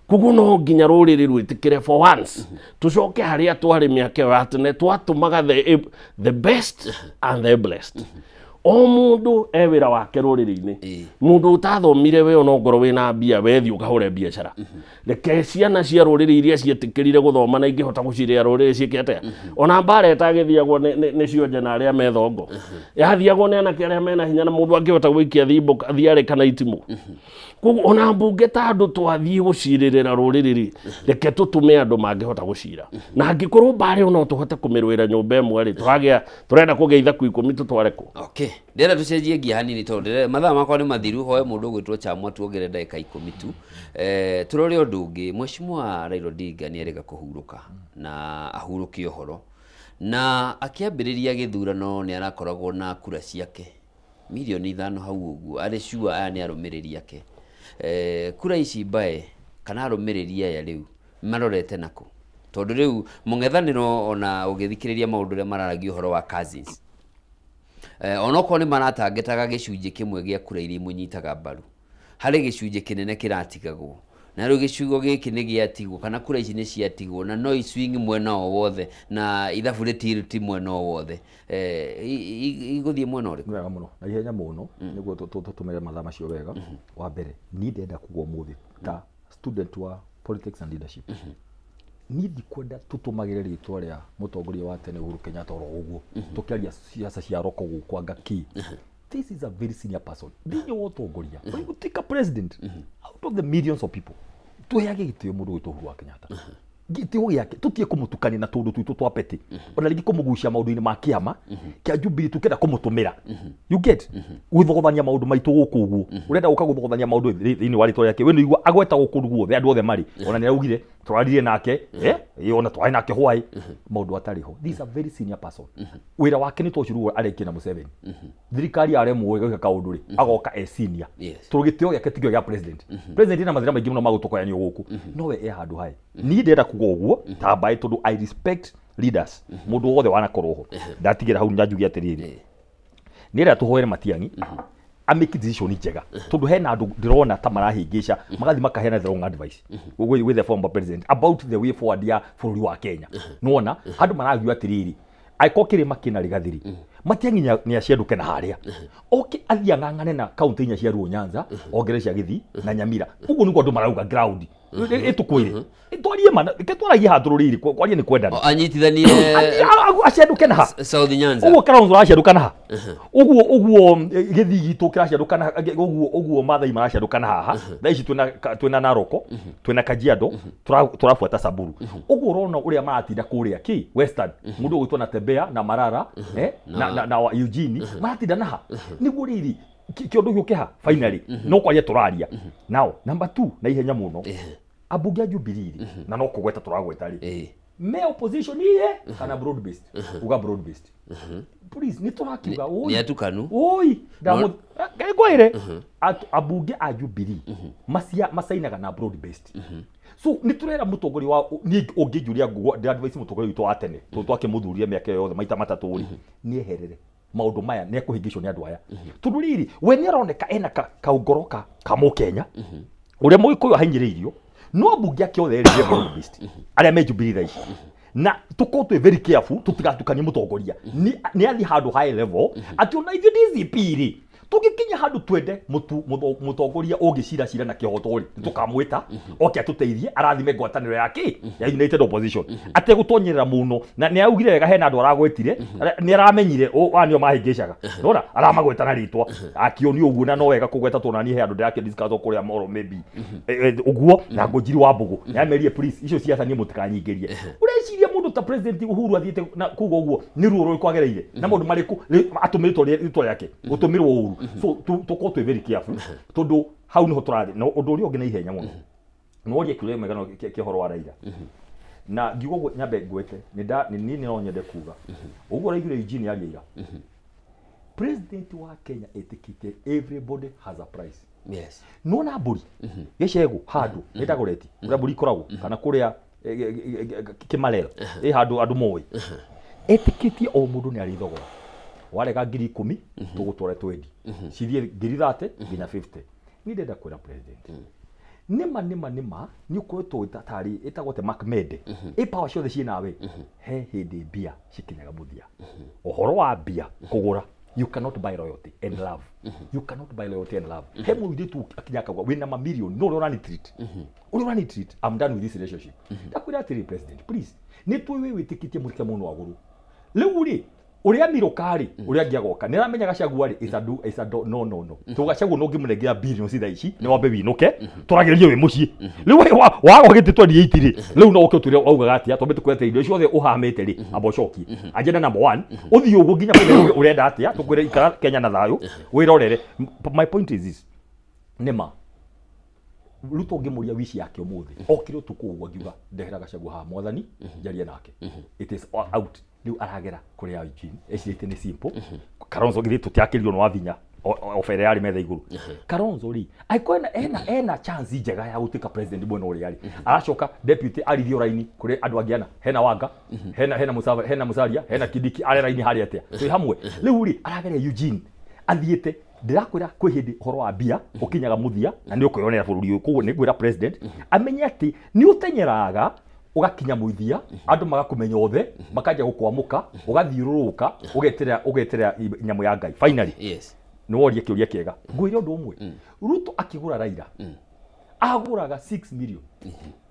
A: Koguo no nginya rũrĩrĩ rwĩtĩkĩre for once tũcoke harĩa twarĩ mĩaka ĩyo ya tene twatũmaga the best and the blessed. O mũndũ e wĩra wake rũrĩrĩ-inĩ. Mũndũ ũtathomire we ona ongorwo wĩna mbia wethiĩ ũkahũre biacara. Reke ciana cia rũrĩrĩ iria cietĩkĩrire gũthoma na ingĩhota gũcirĩa rũrĩrĩ ciĩke atĩa. Ona mbara ĩtagĩthiagwo nĩ cionje na arĩa me thongo. Yathiagwo nĩ anake arĩa mena hinya na mũndũ angĩhota gũikia thimbo thiarĩ kana itimũ. Koguo ona mbunge ta andũ twathiĩ gũcirĩrĩra rũrĩrĩ rĩ, reke tũtũme andũ mangĩhota gũcira. Na angĩkorwo mbara ĩyo no tũhote kũmĩrũĩra nyũmba ĩmwe rĩ, tũragĩa tũrenda kũgĩa ithaku 10 tũtware kũ.
B: Okay. Ndĩrenda tũcenjie ngia hanini tondũ mathaa makwa nĩ mathiru hoe mũndũ ũgwĩtwo Chamwa tuongerere ndagĩka 10 tu. Tũrore ũndũ ũngĩ. Mheshimiwa Raila Odinga nĩ erĩga kũhurũka na ahurũke ũhoro na akĩambĩrĩria gĩthurano nĩ arakoragwo na kura ciake milioni 5 hau ũguo arĩ sure aya nĩ arũmĩrĩri ake. Kura ici mbae kana arũmĩrĩri aya rĩu marorete nako tondũ rĩu mũng'ethanĩro ona ũgĩthikĩrĩria maũndũ ũrĩa mararagia ũhoro wa cousins onokorwo nĩ maratangĩtaga gĩcunjĩ kĩmwe gĩa kura iria imũnyitaga mbaru harĩ gĩcunjĩ kĩnene kĩratigagwo na rĩu gĩcigo gĩkĩ nĩ gĩatigwo kana kura ici nĩ ciatigwo na no iswing mwena o wothe na ithabu rĩtiriti mwena o wothe igũthiĩ mwena ũrĩkũ?
C: Wega mũno na ihenya mũno nĩguo tũtũmĩre mathaa macio wega. Wa mbere niĩ ndĩrenda kuga ũmũthĩ ta student wa politics and leadership niĩ ndikwenda tũtũmagĩre rĩtwa rĩa mũtongoria wa tene Uhuru Kenyatta oro ũguo tũkĩaria ciaca cia roko gũkũ anga kĩ. This is a very senior person thĩinĩ wa ũtongoria ũgũtuĩka president out of the millions of people tũheage gĩtĩo mũndũ wĩtwo Uhuru wa Kenyatta gĩtĩo gĩake tũtige kũmũtukania na tũndũ twitũ twa petty ona rĩngĩ kũmũgucia maũndũ-inĩ ma kĩama kĩa Jubilee tũkĩenda kũmũtũmĩra you get gũthogothania maũndũ maitũ gũkũ ũguo ũrenda gũka gũthogothania maũndũ thĩinĩ wa rĩtwa rĩake we nĩ ũigua agwetagwo kũndũ guothe andũ othe marĩ ona nĩ araugire tũraririe nake ona twarĩ nake hwaĩ maũndũ atarĩ ho. This is a very senior person. Wĩra wake nĩ tocio rĩu arekia na Museveni thirikari yaremwo ĩgeka kaũndũ rĩ agoka e senior tondũ gĩtĩo gĩake ti kĩo gĩa president. President ena mathĩna maingĩ mũno ma gũtũkoyanio gũkũ no we e handũ hae. Niĩ ndĩrenda kuga ũguo ta mbaĩ tondũ I respect leaders mũndũ wothe wanakorwo ho ndatigĩra hau njanjuge atĩrĩrĩ nĩrĩa tũhoere Matiang'i amake decision njega tondũ hena andũ ndĩrona ta marahĩngĩca magathi makaheana the wrong advice with the former president about the way forward ya bũrũri wa Kenya. Nĩwona handũ maragiua atĩrĩrĩ angĩkorwo kĩrĩma kĩna Rigathiri Matiang'i nĩ aciendũke na harĩa oke athiĩ ang'ang'ane na kaunti inya cia Luo Nyanza ongere cia Gĩthii na Nyamira ũguo nĩguo andũ marauga ground ĩtũkwĩre twarie mana reke twaragie handũ rũrĩrĩ kwaria nĩ kwendana
B: anyitithanie
C: aciendũke na ha
B: South Nyanza
C: ũguo Kalonzo araciendũka na ha ũguo ũguo Gĩthii gitũ kĩraciendũka na ũguo ũguo Maathai maraciendũka na haha thaa ici twĩna Naroko twĩna Kajiado tũrabuata Samburu ũguo ũrona ũrĩa maratinda kũrĩa kĩ Western mũndũ ũgwĩtwo na Tembea na Marara na Eugene maratinda na ha nĩguo rĩrĩ kĩũndũ gĩũke ha finally no kwaria tũraria. Now number 2 na ihenya mũno ambunge a Jubilee na no kũgweta tũragweta rĩ me opposition iye kana broad based uga broad based please nĩ tũrakiuga oi
B: nĩ atukanu
C: oi ngwĩre ambunge a Jubilee macainaga na broad based so nĩ tũrera mũtongoria wa niĩ ũngĩnjũria nguo advice mũtongoria witũ wa tene tondũ twakĩmũthuria mĩaka yothe maita matatũ rĩ nĩ eherere maũndũ maya nĩ ekũhĩngĩcwo nĩ andũ aya tondũ rĩrĩ we nĩ aroneka ena kaũngoro ka mũkenya ũrĩa mũgĩkũyũ ahinyĩrĩirio no ambunge ake othe erĩ broad based arĩa me Jubilee thaa ici na tũkorwo twĩ very careful tũtigatukanie mũtongoria nĩ athiĩ handũ high level atĩ ona ithuĩ DCP rĩ Tũngĩkinya handũ twende mũtongoria ũngĩciracira na kĩhoto rĩ, tũkamwĩta oke atũteithie arathime ngwatanĩro yake ya United Opposition ategũtonyerera mũno. Na nĩ augire wega hena andũ aragwetire, nĩ aramenyire nĩo mahĩngĩcaga, nona aramagweta na rĩtwa akĩonio ũguo, na no wega kũgweta tondũ naniĩ he andũ ndĩrakĩ discuss kũrĩa Moro maybe ũguo na Ngũnjiri wa Mbũgũ nĩ amerie please icio ciaca niĩ mũtikanyingĩrie. Ũreciria mũndũ ta President Uhuru athiĩte na kuga ũguo nĩ ruo rũrĩkũ agereire na maũndũ marĩkũ atũmĩrĩtwo rĩtwa rĩake gũtũmĩrwo ũru. So tũkorwo twĩ very careful tondũ hau nĩho tũrathiĩ. Na ũndũ ũrĩa ũngĩ na ihenya mũno nĩworie kĩũria kĩmwe kĩa ũhoro wa Raila, na ngiuga ũguo nyambe ngwete nĩ niĩ no nyende kuga ũguo ũraiguire Eugene aria ira, President wa Kenya ĩtĩkĩtie everybody has a price.
B: Yes.
C: Nona mbũri gĩcegũ handũ nĩ Dagoretti kũrĩa mbũri ikoragwo kana kũrĩa Kĩmarera ĩ handũ andũ moĩ, etĩkĩtie o mũndũ nĩ arĩ thogora. Warega 10,000 tũgũtware 20, cithiĩ 30,000 nginya 50. Niĩ ndĩrenda kwĩra president nĩma nĩma nĩma nĩ ũkoretwo tarĩ ĩtagwo te Mark Mende ĩ power ciothe ciĩ nawe, he hĩndĩ mbia cikinyaga mũthia. Ũhoro wa mbia kũgũra, you cannot buy loyalty and love. You cannot buy loyalty and love. He mũirĩtu akinya akauga wĩna mamirioni no ũrĩa ũrani treat, ũrĩa ũrani treat, I'm done with this relationship. Ndakwĩra atĩrĩ president please, nĩ tũĩ wĩ wĩtĩkĩtie mũrike mũno agũrũ rĩu rĩ ũrĩa mirũka rĩ ũrĩa angĩ agoka nĩ aramenya Gachagua rĩ is a do is a do no no no to Gachagua no ngĩmũnengera billions thaa ici nĩ wambe winũke tũragerie wĩ mũciĩ rĩu wagwa gĩtĩ 28 rĩ rĩu no ũke ũtwĩre waugaga atĩa twambe tũkwĩre indo ciothe ũhamĩte rĩ amba ũcokie agenda number 1 ũthiĩ ũguo nginya kũrĩa ũrenda atĩa tũkwĩre ikara Kenya na thayũ wĩrorere. My point is this, nĩma Ruto ngĩmũria wici yake ũmũthĩ okire ũtukũ ũguo ngiuga ndehera Gachagua haha mwathani njarie nake, it is all out. Rĩu aragera kũrĩa Eugene ecirĩtie nĩ simple. Kalonzo githĩ tũtiakĩrirwo nĩ Wavinya obere yarĩ metha igũrũ. Kalonzo rĩ angĩkorwo ena chance njega ya gũtuĩka president mwena ũrĩa rĩ aracoka deputy arithio raini kũrĩ andũ angĩ ana, hena Wanga, hena Musava, hena Musalia, hena Kindiki, arĩ raini harĩa atĩa twĩ hamwe. Rĩu rĩ arageria Eugene athiĩte ndĩrakwĩra kwĩ hĩndĩ ũhoro wa mbia ũkinyaga mũthia na nĩ ũkwĩyonera bũrũri ũyũ. Koguo nĩ ngwĩra president amenye atĩ nĩ ũtenyeraga ũgakinya mũthia andũ magakũmenya othe makanjia gũkwamũka ũgathiũrũrũka ũgeterera nyamũ ya Ngai finally.
B: Yes.
C: Nĩ woria kĩũria kĩega ngwĩre ũndũ ũmwe, Ruto akĩgũra Raila agũraga 6 million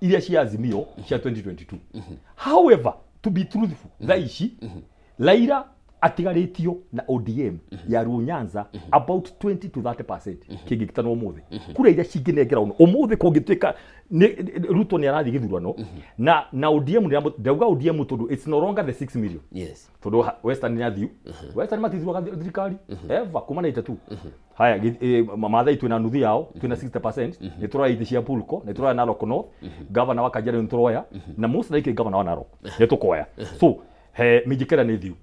C: iria cia Azimio cia 2022. However, to be truthful thaa ici Raila atigarĩtio na ODM ya Luo Nyanza about 20 to 30% kĩngĩkitanwo ũmũthĩ. Kura iria cingĩnengera ũno ũmũthĩ kũngĩtuĩka Ruto nĩ arathiĩ gĩthurano na ODM ndauga ODM tondũ it's no longer the 6 million.
B: Yes.
C: Tondũ Western nĩ athiu, Western matithuaga thirikari ever kuma 92. Haya Maathai twĩna nuthu yao, twĩna 60%, nĩ tũroya itĩ cia Pulko, nĩ tũroya Narok North, governor wa Kajiado nĩ tũroya, na most likely governor wa Narok nĩ tũkoya. So he Mijikenda nĩ thiu,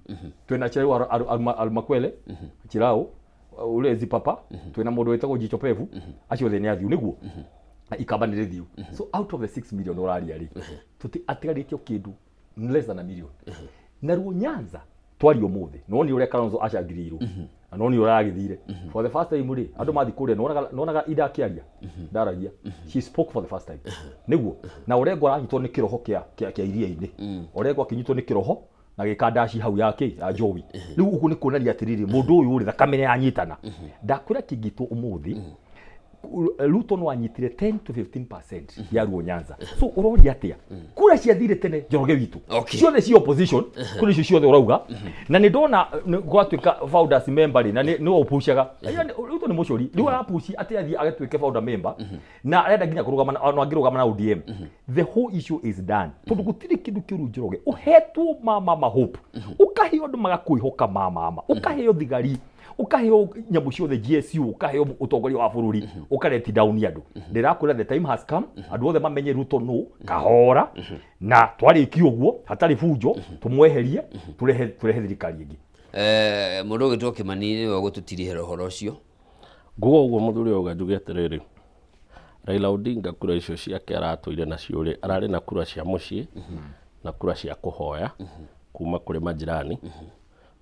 C: twĩna Chirau Arumakwele, Chirau ule Zipapa, twĩna mũndũ wĩtagwo Jicho Pevu, acio othe nĩ athiu nĩguo Ikamba nĩ rĩthiu. So out of the 6 million ũraria rĩ atigarĩtio kĩndũ less than a million. Na Luo Nyanza twaria ũmũthĩ no nĩ ũrĩa Kalonzo acangĩrĩirwo na no nĩ ũrĩa agĩthire for the first time rĩ andũ mathiĩ kũrĩa nonaga Ida akĩaria ndaragia, she spoke for the first time nĩguo. Na Orengo aranyitwo nĩ kĩroho kĩa iria-inĩ, Orengo akĩnyitwo nĩ kĩroho na gĩka ndaci hau yake ya Jowi. Rĩu ũguo nĩ kuonania atĩrĩrĩ mũndũ ũyũ rĩ thakame nĩ yanyitana. Ndakwĩra kĩngĩtwo ũmũthĩ Ruto no anyitire 10 to 15% ya Luo Nyanza. So ũroria atĩa kura ciathire tene Njoroge witũ ciothe cia opposition kura icio ciothe ũrauga na nĩ ndona gwatuĩka founders member rĩ na nĩ ũpushaga Ruto nĩ mũcori rĩu arapushi atĩ athiĩ agatuĩke founder member na arenda nginya kũrũgama no angĩrũgama na ODM. The whole issue is done tondũ gũtirĩ kĩndũ kĩũru Njoroge ũhetwo mama hope ũkaheo andũ magakwĩhoka mama ũkaheo thigari ukaheo nyamũ ciothe GSU ukaheo ũtongoria wa bũrũri ũkareti down andũ. Ndĩrakwĩra the time has come andũ othe mamenye Ruto no kahora na twarĩkia ũguo hatarĩ bunjo tũmweherie tũrehe thirikari ĩngĩ.
B: Mũndũ ũgĩtwo Kĩmani nĩwe ũgũtũtirihĩra ũhoro ũcio.
A: Nguga ũguo mũthuri auga njuge atĩrĩrĩ, Raila Odinga kura icio ciake aratũire nacio rĩ ararĩ na kura cia mũciĩ na kura cia kũhoya kuma kũrĩ majirani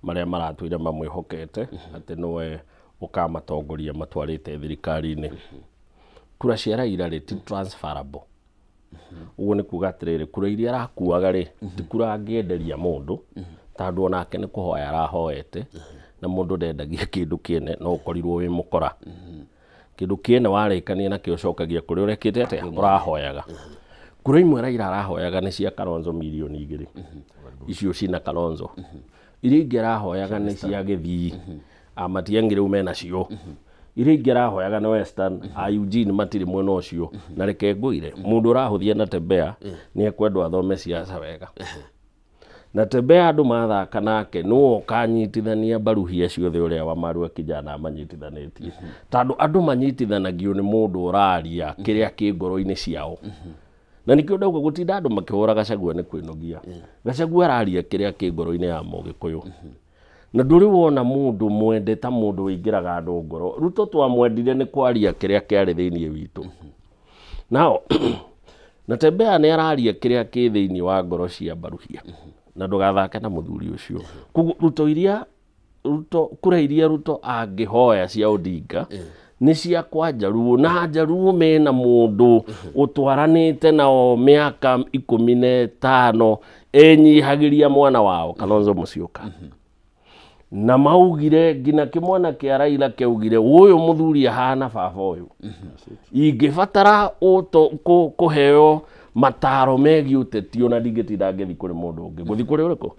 A: marĩa maratũire mamwĩhokete atĩ nĩwe ũkamatongoria matwarĩte thirikari-inĩ. Kura cia Raila rĩ ti transferable. Ũguo nĩ kuga atĩrĩrĩ kura iria arakuaga rĩ ti kura angĩenderia mũndũ Tondũ onake nĩ kũhoya arahoete na mũndũ ndendagia kĩndũ kĩene no ũkorirwo wĩ mũkora. Kĩndũ kĩene warĩkania nakĩo ũcokagia kũrĩa ũrekĩte atĩa ũrahoyaga. Kura imwe Raila arahoyaga nĩ cia Kalonzo 2 million icio cina Kalonzo. Iria ingĩ arahoyaga nĩ cia Gĩthii, a Matiang'i rĩu menacio. Iria ingĩ arahoyaga nĩ Western, a Eugene matirĩ mwena ũcio. Na reke ngwĩre, mũndũ ũrahũthia Natembeya nĩ ekwendwo athome siasa wega. Natembeya andũ mathaka nake nĩwe ũkanyitithania mbaruhia ciothe ũrĩa Wamarua kijana amanyitithanĩtie. Tondũ andũ manyitithanagio nĩ mũndũ ũraria kĩrĩa kĩ ngoro-inĩ ciao. Na nĩkĩo ndauga gũtinda andũ makĩhũra Gachagua nĩ kwĩnogia. Gachagua araria kĩrĩa kĩ ngoro-inĩ ya Mũgĩkũyũ. Na ndũrĩ wona mũndũ mwende ta mũndũ ũingĩraga andũ ngoro. Ruto twamwendire nĩ kwaria kĩrĩa kĩarĩ thĩinĩ witũ. Now, Natembeya nĩ araria kĩrĩa kĩ thĩinĩ wa ngoro cia mbaruhia. Na ndũgathake na mũthuri ũcio. Koguo Ruto iria Ruto kura iria Ruto angĩhoya cia Odinga nĩ cia kwa Njaruo, na Njaruo mena mũndũ ũtwaranĩte nao mĩaka 15 enyihagĩria mwana wao Kalonzo Musyoka. Na maugire nginya kĩmwana kĩa Raila kĩaugire ũyũ mũthuri ahana baba ũyũ, ingĩbatara kũheo mataro megiĩ ũteti ona ndingĩtinda ngĩthiĩ kũrĩ mũndũ ũngĩ, ngũthiĩ kũrĩ ũrĩkũ,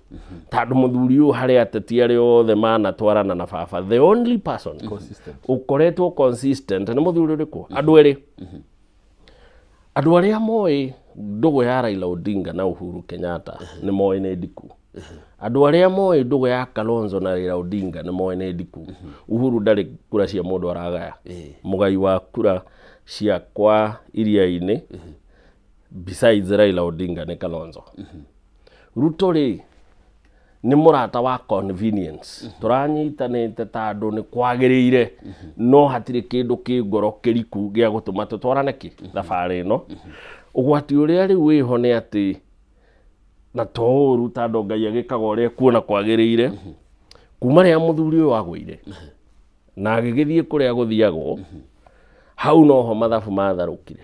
A: tondũ mũthuri ũyũ harĩ ateti arĩa othe manatwarana na baba, the only person
C: Consistent.
A: ũkoretwo consistent nĩ mũthuri ũrĩkũ? Andũ erĩ, andũ arĩa moĩ ndũgũ ya Raila Odinga na Uhuru Kenyatta nĩ moĩ nĩ ndiku. Andũ arĩa moĩ ndũgũ ya Kalonzo na Raila Odinga nĩ moĩ nĩ ndiku. Uhuru ndarĩ kura cia mũndũ aragaya. Mũgai wa kura cia kwa iria-inĩ besides Raila Odinga nĩ Kalonzo. Ruto rĩ, nĩ mũrata wa convenience, tũranyitanĩte tondũ nĩ kwagĩrĩire, no hatirĩ kĩndũ kĩ ngoro kĩriku gĩa gũtũma tũtwarane kĩ thabarĩ ĩno. Ũgwati ũrĩa rĩu wĩho nĩ atĩ, na to ũru tondũ Ngai agĩkaga ũrĩa ekuona kwagĩrĩire, kuma rĩrĩa mũthuri ũyũ agũire na agĩgĩthiĩ kũrĩa gũthiagwo, hau noho mathabu matharũkire,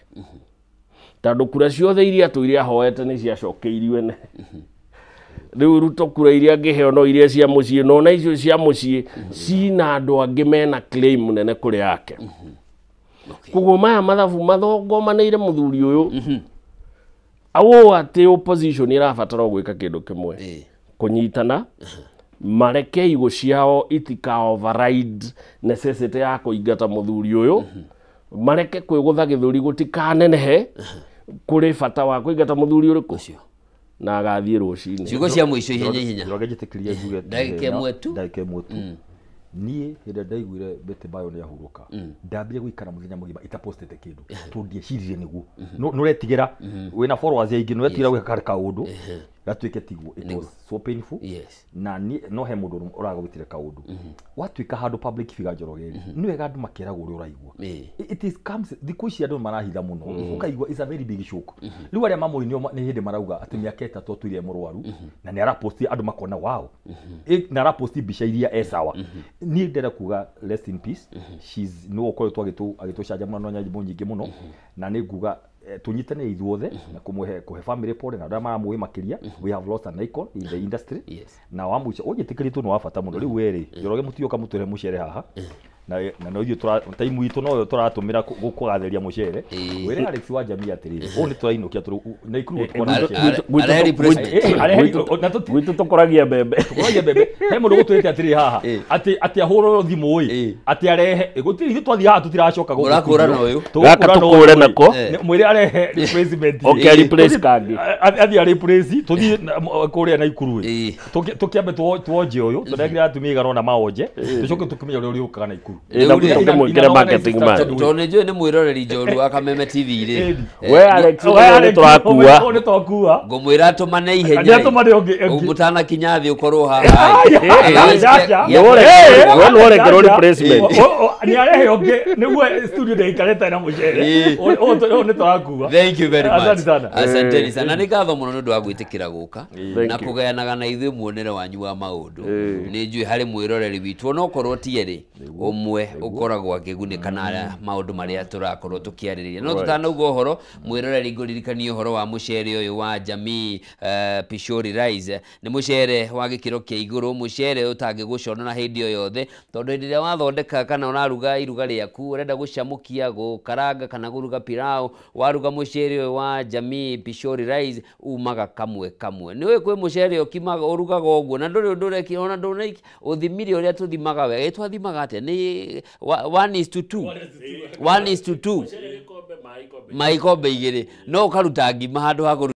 A: tondũ kura ciothe iria tũire ahoete nĩ ciacokeirio ene. Rĩu Ruto kura iria angĩheo no iria cia mũciĩ, no na icio cia mũciĩ cina andũ angĩ mena claim nene kũrĩ yake. Koguo maya mathabu mathongomanĩire mũthuri ũyũ ũũ atĩ opposition ĩrabatara o gwĩka kĩndũ kĩmwe, kũnyitana, mareke igũ ciao itika override necessity ya kũingata mũthuri ũyũ, mareke kwĩgũtha gĩthũri gũtikanenehe kũrĩ bata wa kũingata mũthuri ũrĩkũ
B: Ũcio.
A: Na agathiĩ rũcinĩ.
B: Ciugo cia mũico, ihenya ihenya.
C: Njoroge, njĩtĩkĩrie njuge.
B: Ndagĩka ĩmwe tu.
C: Ndagĩka ĩmwe tu. Niĩ hĩndĩ ĩrĩa ndaiguire Betty Bayo nĩ ahurũka, ndambire gũikara mũthenya mũgima itapostĩte kĩndũ tondũ ndieciririe nĩguo. Nĩ ũretigĩra wĩna followers aingĩ, nĩ ũretigĩra gwĩka kaũndũ gatuĩke tiguo. It was so painful. Na niĩ no he mũndũ ũragwĩtire kaũndũ watuĩka handũ public figure, Njoroge, nĩ wega andũ makeragwo ũrĩa ũraigua. It is comes thikũ ici andũ marahitha mũno, ũkaigua is a very big shock. Rĩu arĩa mamũĩ nĩ hĩndĩ marauga atĩ mĩaka 3 atũire mũrwaru, na nĩ araposti andũ makona wow. Na araposti mbica iria e sawa. Niĩ ndĩrenda kuga rest in peace. She's nĩ ũkoretwo agĩtũcanjamũra na nyamũ nyingĩ mũno, na nĩ nguga tũnyitanĩre ithuothe na kũmũhe kũhe family pole na arĩa maramũĩ makĩria. We have lost an icon in the industry. Na wa mũico ũnjĩtĩkĩrie nĩ wa bata mũno rĩu werĩ, Njoroge, mũtioka mũtũre mũcere haha na no ithuĩ time itũ noyo tũratũmĩra kũgathĩria mũcere. Wĩre Alex wa Jamii atĩrĩrĩ, ũũ nĩ tũrainũkia tũrĩ Naikuru gũtikoragwo na mũcere.
B: Arehe replacement.
A: Gwitũ tũkũragia mbembe.
C: Tũkũragia mbembe. He mũndũ gũtwĩrĩte atĩrĩ haha atĩ ahũrwo thimũ ĩ atĩ arehe. Gũtirĩ, ithuĩ twathiĩ haha tũtiracoka gũkũ
B: Mũrakũra
C: studio.
B: na ũyũ.
A: Gaka
C: Tũgũkũra na
A: tũkũre
C: ũyũ.
A: nako.
C: Mwĩre arehe replacement.
A: Okay, replace kangĩ.
C: Athiĩ a replace tũthiĩ kũrĩa Naikuru ĩ. Tũkĩambe tuonje ũyũ tũnengere atumia igana ũna maonje, tũcoke tũkĩmenye ũrĩa ũrĩũkaga Naikuru.
A: Na tũkĩmwĩkĩre marketing man.
B: Tondũ nĩ njũĩ nĩ mwĩroreri njorua wa Kameme TV rĩ.
A: We Alex, nĩ tũrakua.
C: Nĩ twakua.
B: Ngũmwĩra atũmane ihenya.
C: Nĩ atũmane ũngĩ.
B: Mũtanakinya thĩ ũkorwo haha.
A: We nĩworekerwo replacement.
C: Nĩ arehe ũngĩ nĩguo studio ndĩikarĩte na mũcere. Ũyũ nĩ tũrakua.
B: Thank you very much.
C: Asante sana.
B: Asanteni sana. Nĩ ngatho mũno nĩ ũndũ wa gwĩtĩkĩra gũka na
A: Thank you.
B: kũgayanaga na ithuĩ muonere wanyu wa maũndũ. Nĩ njũĩ harĩ mwĩroreri witũ onokorwo ti erĩ. ũmwe ũkoragwo akĩgunĩka na maũndũ marĩa tũrakorwo tũkĩarĩrĩria. No tũtanauga ũhoro, mwĩroreri, ngũririkanie ũhoro wa mũcere ũyũ wa Jamii Pishori Rice. Nĩ mũcere wa gĩkĩro kĩa igũrũ, mũcere ũtangĩgũconora hĩndĩ o yothe, tondũ hĩndĩ ĩrĩa wathondeka kana ũraruga iruga rĩaku, ũrenda gũcamũkia, gũkaranga kana kũruga pilau, waruga mũcere ũyũ wa Jamii Pishori Rice umaga kamwe kamwe. Nĩ ũĩ kwĩ mũcere ũkimaga ũrugaga ũguo na ndũrĩ ũndũ ũreki ona ndũreki ũthimire ũrĩa tũthimaga wega. Ĩ twathimaga atĩa? Nĩ 1:2, 1:2, maikombe 2, no ũkaruta ngima handũ ha kũruta.